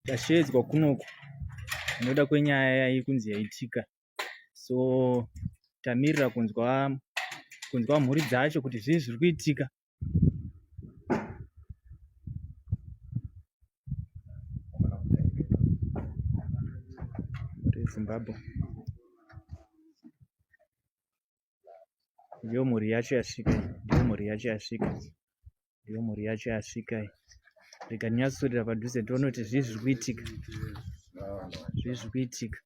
Tasheedzwa kunoku nokuda kwenyaya yaikunzi yaitika so tamirira kunzwa kunzwa mhuri dzacho kuti zvii zviri kuitika. Zimbabwe ndiyo mhuri yacho yasvika ndiyo mhuri yacho yasvika ndiyo mhuri yacho yasvika rega ndinyatsotorera padhuze tione kuti zvii zviri kuitika zvii zviri kuitika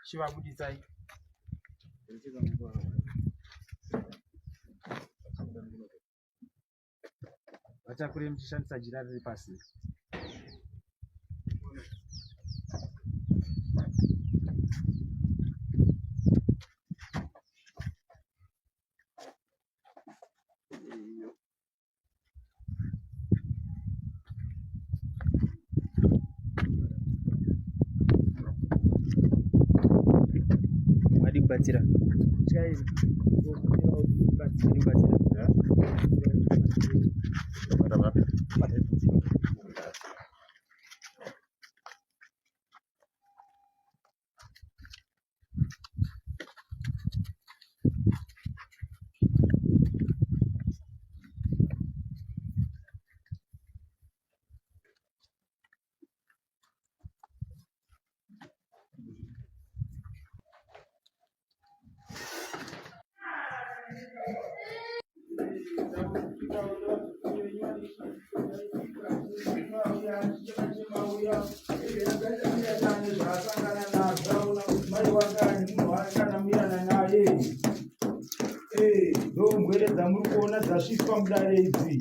Chivabuditsai. Vatakure muchishandisa jira riri pasi. Madi kubatsira. Madi kubatsira. Ndomhwere dzamuri kuona dzasvitswa mudare idzi.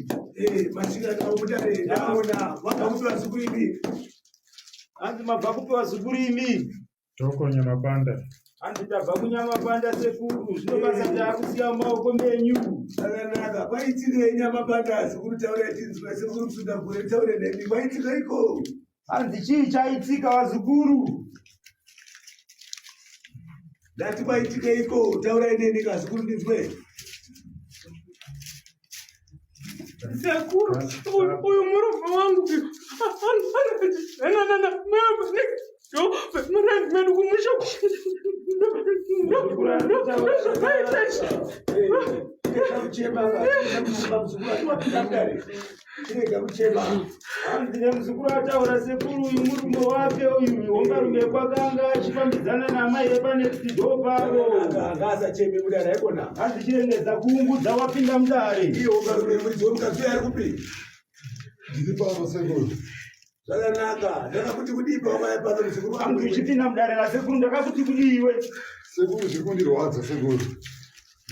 Hanzi mabva kupiwa zukuru imi. Toko Nyamapanda. Hanzi tabva kuNyamapanda sekuru, zvino basa taakusiya mumaoko menyu. Zvakanaka, kwaitirei Nyamapanda sekuru taurai tinzwe sekuru Musundagore taure nemi kwaitikeiko? Hanzi chii chaitika vazukuru? Ndati kwaitikeiko taurai neni kazukuru ndinzwe. Sekuru, uyu murume wangu medu kumusha Chirega kuchema. Hanzi nemuzukuru ataura sekuru uyu murume wake uyu hombarume kwakanga achifambidzana naamai vepanext door pavo. Anga asacheme mudare aikona. Hanzi chirengedza kuungudza wapinda mudare. Iye hombarume muridzi wemukadzi uyu ari kupi? Ndiri pano sekuru. Zvakanaka. Ndakakuti kudii pawakauya pano muzukuru wangu? Hanzi uchipinda mudare rasekuru ndakakuti kudii iwe? Sekuru zviri kundirwadza sekuru.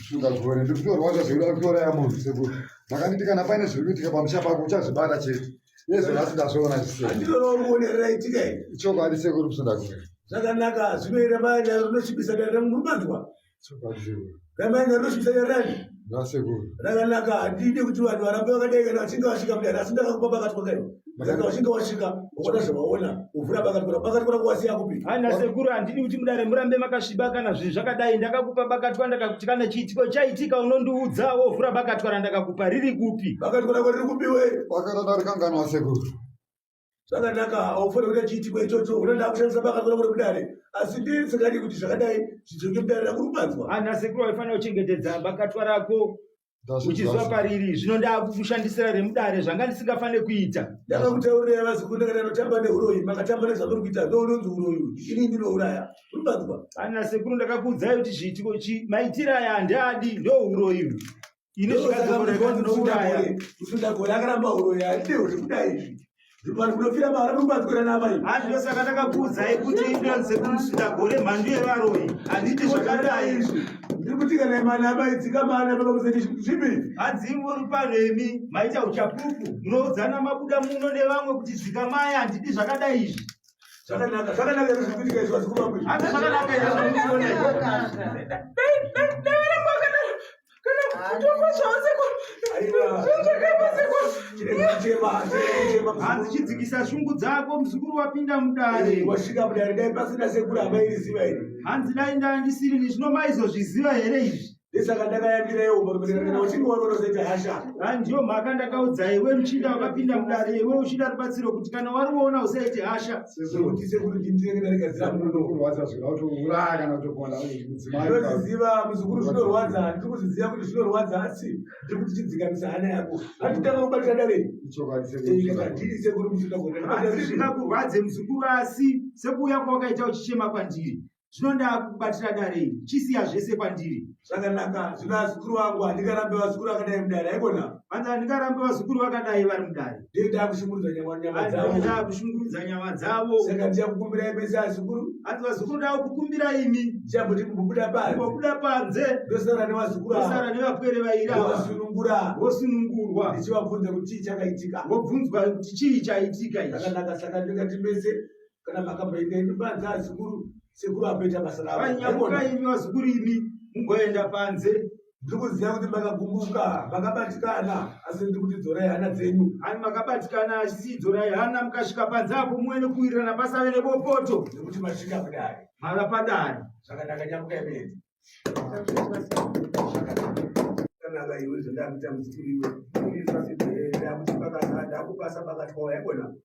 Shuga gore ndiri kutorwadza zvekuda kutouraya munhu sekuru. Makanditi kana paine zviri kuitika pamusha pako uchazvibata chete. Nezvo nhasi ndazviona zvisei. Handinoona uri kuona raitika iri. Chokwadi sekuru kusunda gore. Zvakanaka zvinoera mai rinosvibisa dare murumanzwa. Chokwadi sekuru. Ramai rinosvibisa dare rani. Nasekuru. Rakanaka handidi kuti vanhu varambe vakadai kana vachinge vasvika mudare asi ndakakupa pakati pakai. Kana vachinge wasvika ukaona zvawaona uvhura bakatwa bakatwa rako wasiya kupi? Hana sekuru handidi kuti mudare murambe makasviba kana zvinhu zvakadai ndakakupa bakatwa ndakakuti kana chiitiko chaitika unondiudza wovhura bakatwa randakakupa riri kupi? Bakatwa rako riri kupi we? Bakatwa ndarikanganwa sekuru. Zvakanaka haufaniri kuita chiitiko ichocho unoda kushandisa bakatwa rako remudare asi ndisingadi kuti zvakadai zvidzoke mudare rako rupanzwa. Hana sekuru waifanira kuchengetedza bakatwa rako uchiziva pariri zvino ndakukushandisira remudare zvanga ndisingafanire kuita ndakakutaurirai vazukuru ndakati anotamba neuroyi makatamba nezvamuri kuita ndounonzi uroyi ini ndinouraya uripanzwa ana sekuru ndakakuudzai kuti zviitiko chi maitiro aya handiadi ndouroyi ini zvikadzokoreka ndinouraya usundagore akaramba uroyi handide zvekudai izvi Vanhu munofira mahara muri kubatsira namai. Hanzi ndosaka ndakakuudzai kuti ndinonzi sekuru Musundagore mhandu yevaroyi. Handiti zvakadai izvi. Ndiri kuti kana imani amai dzika mana baba musati zvipi. Hanzi muri pano imi maita uchapupu munoudzana mabuda muno nevamwe kuti dzika mai handidi zvakadai izvi. Zvakanaka zvakanaka izvi zviri kuitika izvi vazukuru vangu izvi. Hanzi zvakanaka izvi zvamunoona izvi. Kutofa zvavo sekuru. Zvakaipa sekuru. Hanzi chidzikisa shungu dzako muzukuru wapinda mudare. Wasvika mudare dai pasina sekuru hamairiziva iri. Hanzi dai ndandisiri ni zvino maizozviziva here izvi? Ndesaka ndakayambira iwo kana uchinge waona usaita hasha. Ha ndiyo mhaka ndakaudza iwe muchinda wakapinda mudare iwe uchida rubatsiro kuti kana waruona usaite hasha. Kuti sekuru ndini ndinenge ndarigadzira muno. Kurwadza zvinoda kutouraya kana kutoponda mudzimai. Ndinoziva muzukuru zvinorwadza, ndiri kuzviziva kuti zvinorwadza asi ndiri kuti chidzikamisa hana yako. Hatitanga kubatira dare. Ichokwadi sekuru. Ndini sekuru musingagona. Hanzi zvingakurwadze muzukuru asi sekuuya kwawakaita uchichema kwandiri. Zvino ndakubatira dare iri chisiya zvese kwandiri. Zvakanaka, zvino vazukuru vangu handingarambe vazukuru vakadai mudare haikona. Hanzi handingarambe vazukuru vakadai vari mudare. Ndee ndakushungurudza nyama nyama dzavo. Ndakushungurudza nyama dzavo. Saka ndichakukumbirai mese azukuru. Hanzi vazukuru ndakukumbira imi. Ndichamboti kumbobuda panze. Kumbobuda panze. Ndosara nevazukuru ava. Ndosara nevapwere vairi ava. Vosunungura. Vosunungurwa. Ndichivabvunza kuti chii chakaitika. Vobvunzwa kuti chii chaitika ichi. Zvakanaka saka ndingati mese kana makamboenda imi panze azukuru sekuru amboita basa ravo. Vanyamuka imi vazukuru imi mumboenda panze. Ndiri kuziva kuti makagumbuka, makabatikana, asi ndiri kuti dzorai hana dzenyu. Ani makabatikana asi dzorai hana mukasvika panze apo muve nekuwirirana pasave nebopoto. Nekuti masvika kudare. Mava padare. Zvakanaka nyamukai muende. Zvakanaka iwe zvandakuita muzukuru iwe. Ndakuti pakasa ndakupasa bakatwa waigona.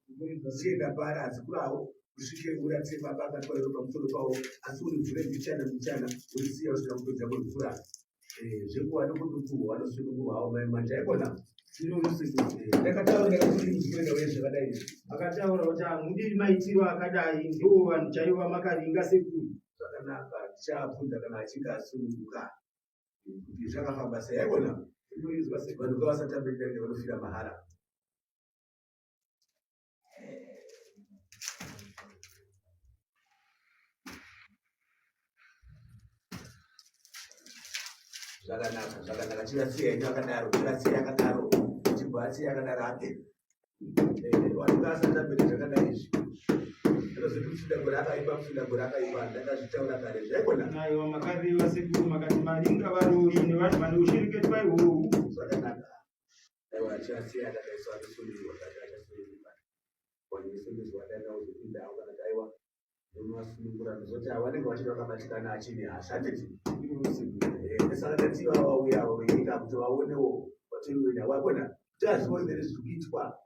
Chienda pari azukuru avo usvike uratidze mabakatwa iro pamusoro pawo asi urivhure mbichana mbichana urisiya usina kupedza kurivhura. Zvenguva nokudukuhwa vanosunungurwa mai manje haikona. Ndakataura ndakati muzukuru ndauye zvakadai. Akataura kuti hamudi maitiro akadai ndiwo vanhu chaivo vamakaringa sekuru. Zvakanaka tichavabvunza kana achinge asununguka kuti zvakafamba sei haikona. Vanhu ngavasatambe dare vanofira mahara. Zvakanaka, zvakanaka. Chirasiya henyu akadaro, chirasiya akadaro, chibva asiya akadaro hake. Vanhu ngavasatambire zvakadai izvi. Ndinozoti musindagore akaipa, musindagore akaipa, ndakazvitaura kare zvaikona. Aiwa makareva sekuru makati maringa varoyi nevanhu vane ushereketwa ihwohwu. Zvakanaka. Aiwa achasiya akadaiswa anosunungurwa kati achasunungurwa. Wanisunungurwa dai uzopindawo kana kuti aiwa unovasunungura ndozoti ava vanenge vachida vakabatikana achine hasha handiti. Saka tati ivava vauya avo venyika kuti vaonewo vatoriwe navo akona kuti azvionere zviri kuitwa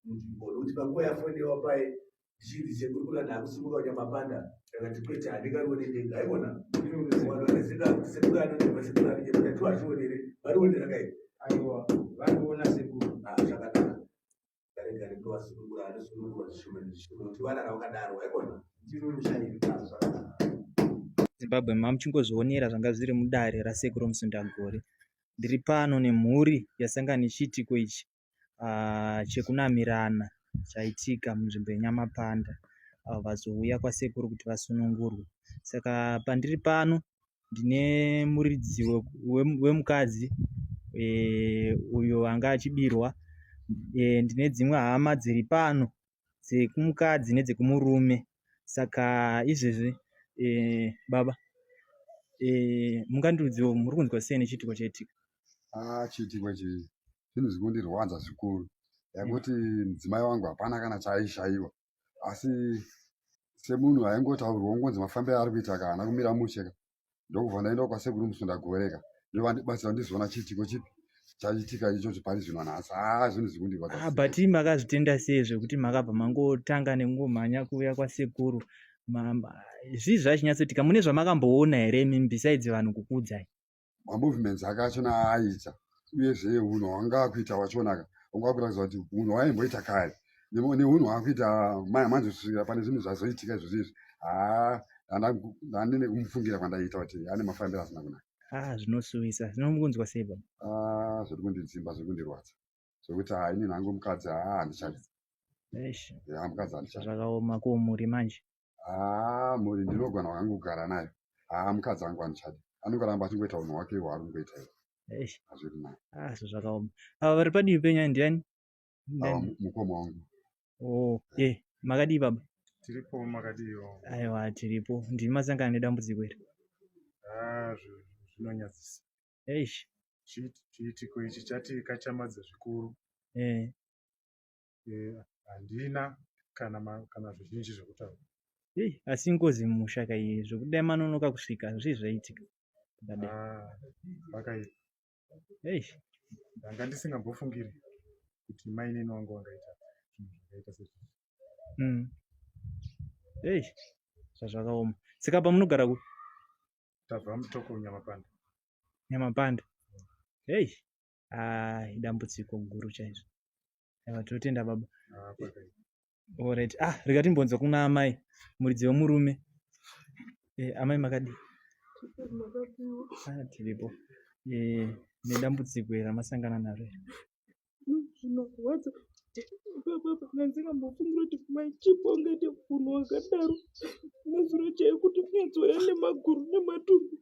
munzvimbo nokuti panguva yafonewa paye ndichinzi sekuru kuna ndakusimuka kunyamapanda ndakati kwete handingarione ndega haikona. Vanhu vanoziva kuti sekuru anonyepa sekuru anonyepa ndati vazvionere varionera kai. Aiwa variona sekuru. Ah, zvakanaka. Gare gare ndovasunungura anosunungurwa zvishoma nezvishoma kuti varara vakadaro haikona. Ndiro rushairo. Ah, zvakanaka. Zimbabwe mamuchingozvionera zvanga zviri mudare rasekuru Musundagore. Ndiri pano nemhuri yasangana nechiitiko ichi chekunamirana chaitika munzvimbo yeNyamapanda avo vazouya kwasekuru kuti vasunungurwe. Saka pandiri pano ndine muridzi wemukadzi uyo anga achibirwa. Ndine dzimwe hama dziri pano dzekumukadzi nedzekumurume. Saka izvezvi baba mungandiudzewo muri kunzwa sei nechiitiko chaitika? Ah, chiitiko ichi zvinhu zviri kundirwadza zvikuru yekuti mudzimai wangu hapana kana chaaishaiwa asi semunhu aingotaurwa ungonzi mafambiro aari kuita ka haana kumira mushe ka ndokubva ndaenda kwasekuru Musundagore ka ndovandibatsira ndizoona chiitiko chipi chaitika ichocho pari zvino nhasi. Ah, zvinhu zviri kundirwadza. Ah, but makazvitenda sei zvekuti makabva mangotanga nekungomhanya kuuya kwasekuru? Zvii zvachinyatsoitika? Mune zvamakamboona here imi besides vanhu kukuudzai? Mamovements ake achona aaita uyezve unhu hwaanga akuita wachonaka unga kuratidza kuti unhu hwaaimboita kare neunhu hwaakuita manje manje kusvikira pane zvinhu zvazoitika izvozvo izvi. Haa, ndane kumufungira kwandaiita kuti ane mafambiro asina kunaka. Ah, zvinosuwisa. Zvinomukunzwa sei baba? Ah, zviri kundidzimba, zviri kundirwadza zvekuti haa inini hangu mukadzi haa handichadi. Eish. Ya mukadzi handichadi. Zvakaoma. Ko mhuri manje? Haa mhuri ndinogona hangu kugara nayo. Haa mukadzi hangu handichadi. Anongoramba achingoita unhu hwake hwaari kungoita iwo. Eish. Hazviri nani. Ah, zvakaoma. Ava vari padivi penyu ndiani? Ava mukoma wangu. Oh, eh, makadii baba? Tiripo, makadiiwo? Aiwa, tiripo. Ndimi masangana nedambudziko iri. Ah, zvinonyadzisa. Eish. Chiitiko ichi chatikatyamadza zvikuru. Eh. Eh, handina kana ma, kana zvizhinji zvekutaura. Hey, asi ngozi mumusha ka iyi zvekudai manonoka kusvika zvii zvaitika pakadai? Ah, pakaipa. Hey. Ndanga ndisingambofungiri kuti mainini wangu wangaita zvinhu zvakaita sezvizvi. Hey, zvazvakaoma. Saka pamunogara kupi? Tabva Mutoko Nyamapanda. Nyamapanda. Hey. Ah, idambudziko guru chaizvo. Aiwa tinotenda baba. Ah, pakaipa. Alright. Ah, rega timbonzwa kuna amai muridzi wemurume. Eh, amai makadii? Ah, tiripo. Eh, nedambudziko iri ramasangana naro iri. Zvinorwadza baba pandandisingambofungira kuti mai Chipo angaite munhu wakadaro. Nezuro chaiye kuti unyatsouya nemaguru nematumbu.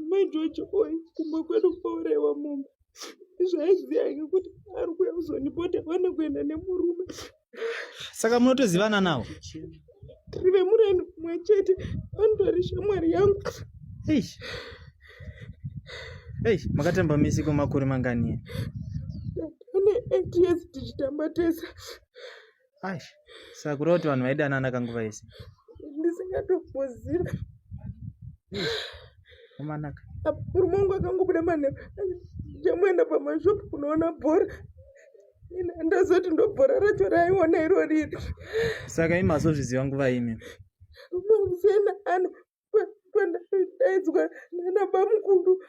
Mai George oyi kumba kwedu kwauraiwa mombe. Zvaiziva hake kuti ari kuuya kuzondipota awane kuenda nemurume. Saka munotozivana nawo? Tiri vemuraini mumwe chete anotori shamwari yangu. Eish. Eish, makatamba mese kwemakore mangani? Tane 8 years tichitamba tese. Aish. Saka kureva kuti vanhu vaidanana kanguva yese? Ndisingatomboziva. Omanaka. Apa murume wangu akangobuda manheru ndichamuenda pamashopu kunoona bhora. Ini handazoti ndobhora racho raaiona irori iri. Saka imi mazozviziva nguva imi? Makuseni ano pandadaidzwa nana bamukuru.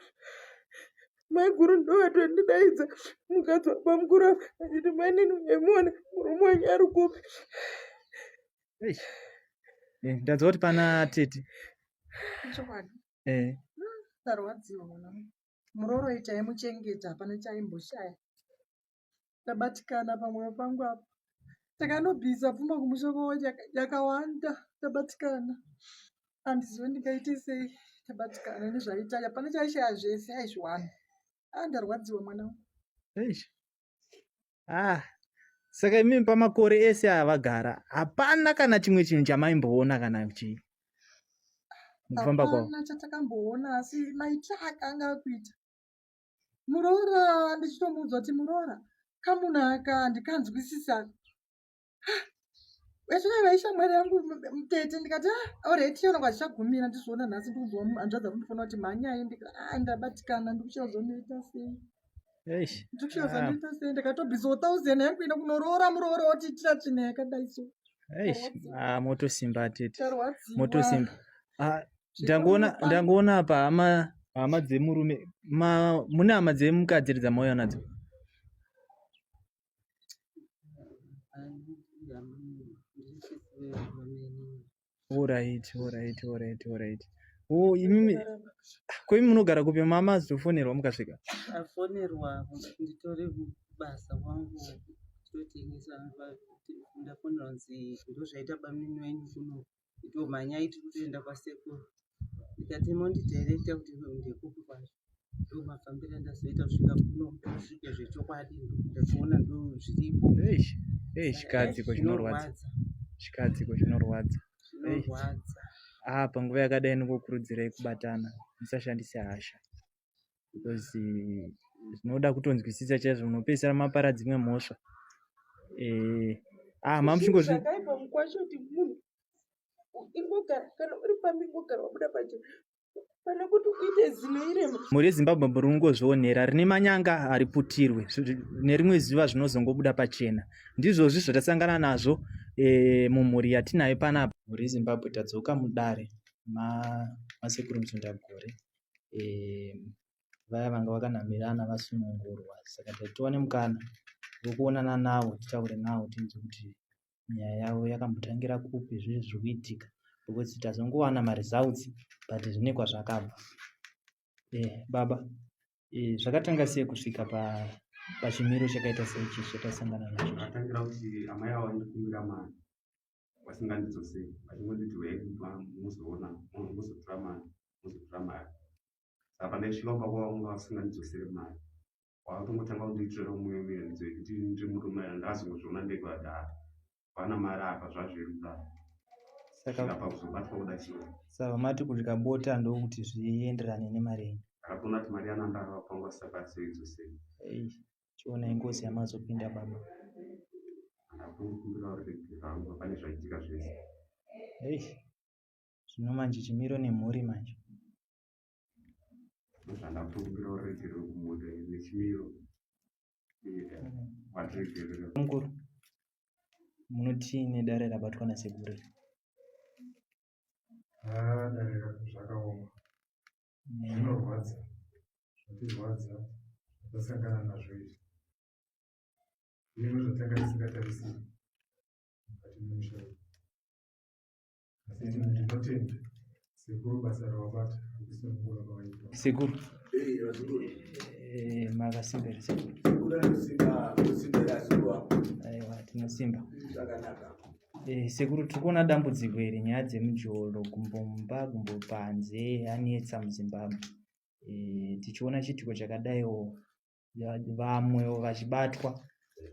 Maiguru ndovatondidaidza mukadzi wabamukuru ava achiti mainini uyai muone murume wenyu ari kupi. Eish. Eh, ndanzwa kuti pana tete. Chokwadi. Eh. Ndarwadziwa mwana wangu. Muroora uyu taimuchengeta hapana chaimboshaya. Ndabatikana pamwoyo pangu apa. Takanobvisa pfuma kumusha kwavo yakawanda. Ndabatikana. Handizivi ndingaite sei. Ndabatikana nezvaita. Hapana chaishaya zvese aizviwana. Ah, ndarwadziwa mwana wangu. Eish. Ah. Saka imimi pamakore ese aya vagara hapana kana chimwe chinhu chamaimboona kana chii mukufamba kwavo? Hapana chatakamboona asi maitiro akanga akuita. Muroora ndichitomuudza kuti muroora kamunhu aka handikanzwisisa. Vachidai vaishamwari yangu mutete ndikati ah alright chiona kwachichagumira ndizviona nhasi ndikunzwa hanzvadzi yakundifona kuti mhanyai ndikati ah ndabatikana ndikushaya zvondoita sei. Eish. Ndikushaya Ah. zvondoita sei ndakatobvisawo 1000 yangu ino kunoroora muroora wotiitira tsvina yakadai so. Eish. Ah, motosimba tete. Ndarwadziwa. Motosimba. Ah, ndangoona Zvinomupa. ndangoona apa hama hama dzemurume ma mune hama dzemukadzi here dzamauya nadzo? Alright, alright, alright, alright. Oh, imimi ko imi munogara kupi mama azofonerwa mukasvika? Afonerwa nditori kubasa kwangu totengesa ndafonerwa kunzi ndozvaita bamunini wenyu kuno itomhanyai tiri kutoenda kwasekuru ndikati mondidirecta kuti ndekupi kwacho ndomafambiro andazoita kusvika kuno kusvike zvechokwadi ndakuona ndo zviripo. Eish, eish, chikadziko chinorwadza. Chikadziko chinorwadza. Zvinorwadza. Ah, panguva yakadai ndingokurudzirai kubatana, musashandise hasha. Because zvinoda kutonzwisisa chaizvo munopedzisira mapara dzimwe mhosva. Eh, ah, mamuchingozvi Zvakaipa mukwasha kuti munhu ingogara kana uri pambi ingogara wabuda pachena pane kuti uite zino irema. Mhuri yeZimbabwe muri kungozvionera rine manyanga hariputirwe nerimwe zuva zvinozongobuda pachena. Ndizvozvi zvatasangana nazvo e, mumhuri yatinayo panapa. Mhuri yeZimbabwe tadzoka mudare masekuru Muzondagore e, vaya vanga vakanamirana vasunungurwa saka tati tiwane mukana wekuonana navo titaure navo tinzwe kuti nyaya yavo yakambotangira kupi zvii zviri kuitika because tazongowana maresults but zvine kwazvakabva. Eh, baba eh, zvakatanga sei kusvika pachimiro chakaita seichi chatasangana nacho? Zvakatangira kuti amai avo vandikumbira mari vasingandidzoseri vachingonditi uyai kumba muzoona muzotora mari muzotora mari. Saka pandaisvika kumba kwavo vanga vasingandidzoseri mari vakatongotanga kundiitira mumwe yekuti ndiri murume ndakazongozviona ndega kuti hapana mari apa zvazviri kudaro. Saka Kusvika pakuzobatwa kuda chii. Saka mati kudya bota ndokuti zvienderane nemari yenyu. Ndakatoona kuti mari yanandakavapa vanga vasisakwanise kuidzosera. Ei, chionai ngozi yamazopinda baba. Ndakungokumbirawo ruregerero hangu pane zvaitika zvese. Ei, zvino manje chimiro nemhuri manje. Ndozvandakutokumbirawo ruregerero kumhuri nechimiro. Watiregerera. Mukuru, munotii nedare rabatwa nasekuru? Haa dare zvakaoma. Zvinorwadza. Zvatirwadza. Zvatasangana nazvo izvi. Zvinhu zvatanga tisingatarisiri mukati memusha uyu. Asi ndinotenda sekuru basa ravabata rekusunungura kwavaita. Sekuru. Eh, makasimba here sekuru? Sekuru anosimba, anosimba here wangu? Aiwa, tinosimba. Zvakanaka. Eh, sekuru tiri kuona dambudziko iri nyaya dzemujolo gumbo mumba gumbo panze yanetsa muZimbabwe. Eh, tichiona chiitiko chakadaiwo vamwewo vachibatwa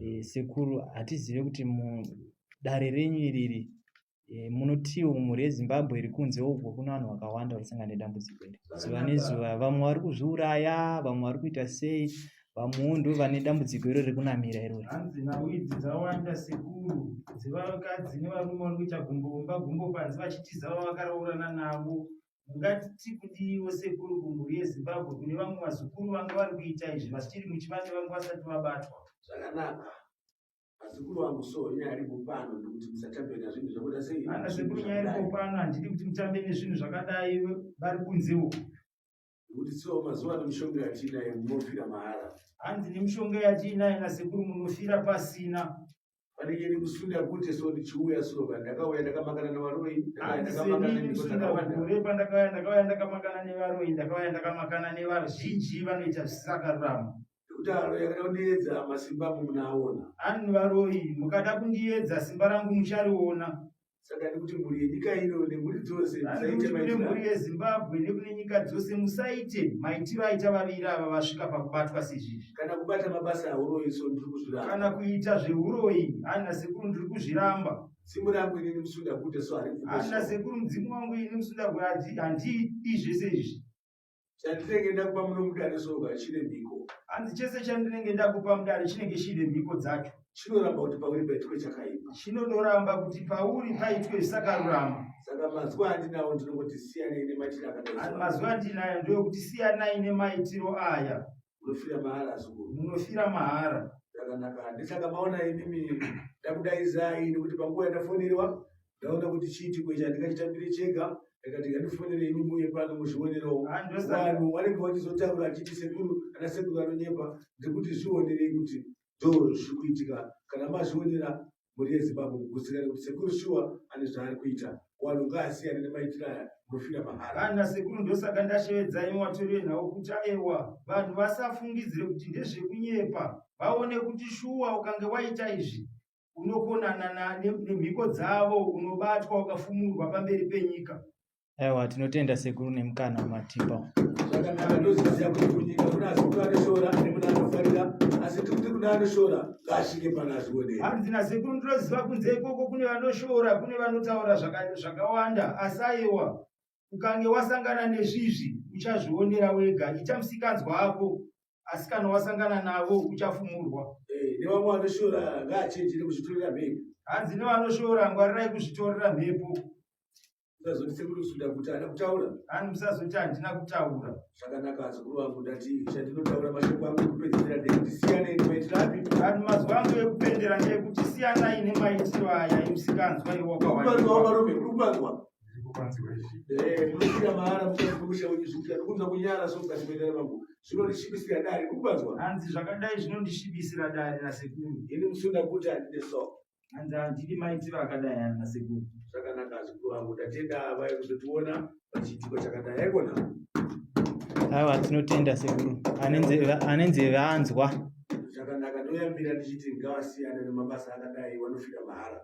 e, sekuru hatizive kuti mudare renyu iriri e, munotiwo mhuri yezimbabwe iri kunze uko kune vanhu vakawanda vari kusangana nedambudziko iri zuva nezuva vamwe vari kuzviuraya vamwe vari kuita sei vamwewo ndo vane dambudziko iro rekunamira irori hanzi nhau idzi dzawanda sekuru dzevakadzi nevarume vari kuita gumbo mumba gumbo panze vachitiza vavakaroorana navo Mungati kudiiwo sekuru kumhuri yeZimbabwe kune vamwe vazukuru vanga vari kuita izvi vachiri muchivande vanga vasati vabatwa. Zvakanaka. Vazukuru vangu so nyaya iripo pano ndikuti musatambe nazvinhu zvakuita sei? Ana sekuru nyaya iripo pano handidi kuti mutambe nezvinhu zvakadai vari kunze uko. Nekuti so mazuva ano mishonga yatiinayo munofira mahara. Hanzi nemishonga yatiinayo nasekuru munofira pasina. Panenge ndikusunda kute so ndichiuya so ndakauya ndakamakana nevaroyi ndakauya ndakamakana nemhiko dzakawanda. Gore pandakauya ndakauya ndakamakana nevaroyi ndakauya ndakamakana nevazhinji vanoita zvisakarurama. Nekuti varoyi akada kundiedza masimba angu munaona. Ani varoyi mukada kundiedza simba rangu muchariona. Saka ndikuti mhuri yenyika ino nemhuri dzose musaite maitiro. Mhuri yeZimbabwe nekune nyika dzose musaite maitiro aita vaviri ava vasvika pakubatwa sezvizvi. Kana kubata mabasa ahuroyi so ndiri kuzviramba. Kana kuita zvehuroyi hana sekuru ndiri kuzviramba. Dzimu rangu inini musunda gute so haribvume. Hana sekuru mudzimu wangu ini musunda gute handiidi zvese izvi. Chandinenge ndakupa muno mudare soga chine mhiko. Hanzi chese chandinenge ndakupa mudare chinenge chiine mhiko dzacho. Chinoramba kuti pauri paitwe chakaipa. Chinonoramba kuti pauri paitwe zvisakarurama. Saka mazwi andinawo ndinongoti siyanai nemaitiro akadai. Mazwi andinayo ndeyokuti siyanai nemaitiro aya. Munofira mahara azukuru. Munofira mahara. Zvakanaka. Ndisaka maona imimi ndakudaizai nekuti panguva yandafonerwa ndaona kuti chiitiko ichi handingachitambire chega ndikati ngandifonere imi muuye pano muzvionerewo vanhu vanenge vachizotaura achiti sekuru ana sekuru vanonyepa ndikuti zvionerei kuti ndo zviri kuitika kana mazvionera mhuri yezimbabwe mugutsikane kuti sekuru shuwa ane zvaari kuita vanhu ngaasiyane nemaitiro aya munofira mahara Ana sekuru ndosaka ndashevedza imi watori venhau kuti aewa vanhu vasafungidzire kuti ndezvekunyepa vaone kuti shuwa ukange waita izvi unokonana nemhiko dzavo unobatwa ukafumurwa pamberi penyika. Aiwa tinotenda sekuru nemukana wamatipa. Zvakanaka ndoziziva kuti kunyika kuna sekuru anoshora nekuna anofarira asi tikuti kuna anoshora ngaasvike pano azvionere. Hanzi nasekuru ndinoziva kunze ikoko kune vanoshora kune vanotaura zvakawanda asi aiwa ukange wasangana nezvizvi uchazvionera wega ita musikanzwa ako asi kana wasangana navo uchafumurwa. Eh, nevamwe vanoshora ngaachenjere kuzvitorera mhepo. Hanzi nevanoshora ngwarirai kuzvitorera mhepo. Musazoti sekuru Suda kuti haana kutaura. Hanzi musazoti handina kutaura. Zvakanaka vazukuru vangu ndati chandinotaura mashoko angu ekupedzisira ndekuti siyanai nemaitiro api. Hanzi mazwi angu ekupendera ndeyekuti siyanai nemaitiro aya emusikanzwa iwakawanzwa varume uri kupanzwa. Eh, munofira mahara mukati memusha wenyu zvekuti anokunza kunyara so mukati medare mangu zvinondishibisira dare uri kupanzwa. Hanzi zvakadai zvinondishibisira dare nasekuru. Ini musunda kuti handide so. Hanzi handidi maitiro akadai aya nasekuru. Zvakanaka zvikuru vangu ndatenda vai kuzotiona pachiitiko chakadai aikona. Aiwa tinotenda sekuru. Ane nzeve anzwa. Zvakanaka ndoyambira ndichiti ngavasiyane nemabasa akadai vanofira mahara.